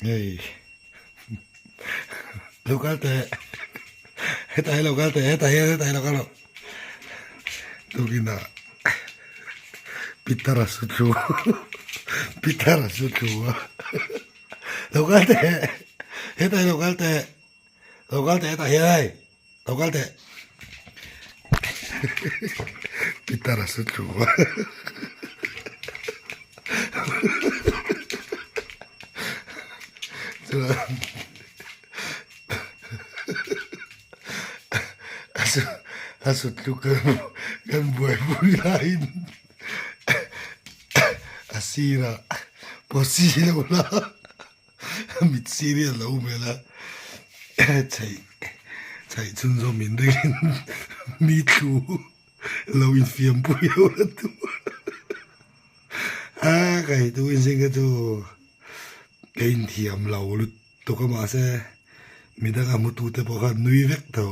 Hei lo kal teh hetah hi lo kal teh hetah hian hetah hi lo kal rawh tukinah Peter a su thlu Peter a su thlu a lo kal teh hetah hi lo kal teh lo kal teh hetah hian hei lo kal teh Peter a su thlu a. Chuan a su thlu kan buaipui laiin a sirah pawsi lo la mit sir hi a lo hmel a chheih chheih chhunzawm in ringin mi thlu lo infiam pui lo la tu a ka hei tu in zing kha chu ka inthiam lo lutuk a mahse midang a hmu tu te pawh khan nui vek tho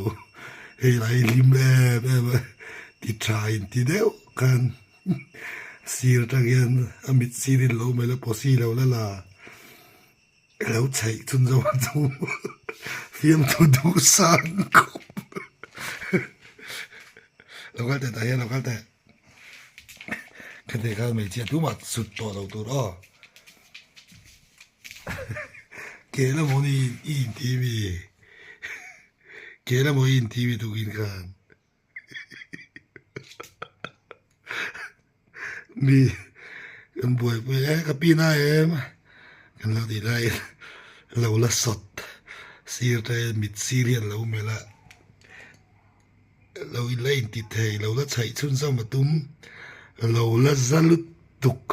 hei lah hi hlim em em a ti tha in ti deuh khan. Sir atang hian a mit sir in lo mel a pawsi lo la la lo chheih chhun zawk ang chu fiamthu duh san khawp lo kal teh tah hian lo kal teh khati khan hmeichhia tumah sut tawh lo tur aw ke lamah i inti mi ke lamah i inti mi tukin khan. Mi kan buaipui e ka pi na em kan lo tih laiin lo la sawt sir te mit sir hi an lo melh a lo la inti thei lo la chhaih chhunzawm a tum lo la za lutuk.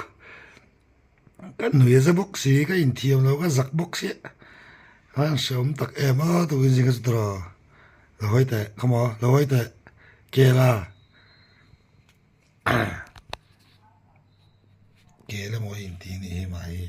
Ka nui a za bawk si, ka inthiam lo, ka zak bawk si. A han hreawm tak em a, tukin zing ka chu tawh lo hawi teh, come on, lo hawi teh, Kela. Kela maw i inti nih hi mahni.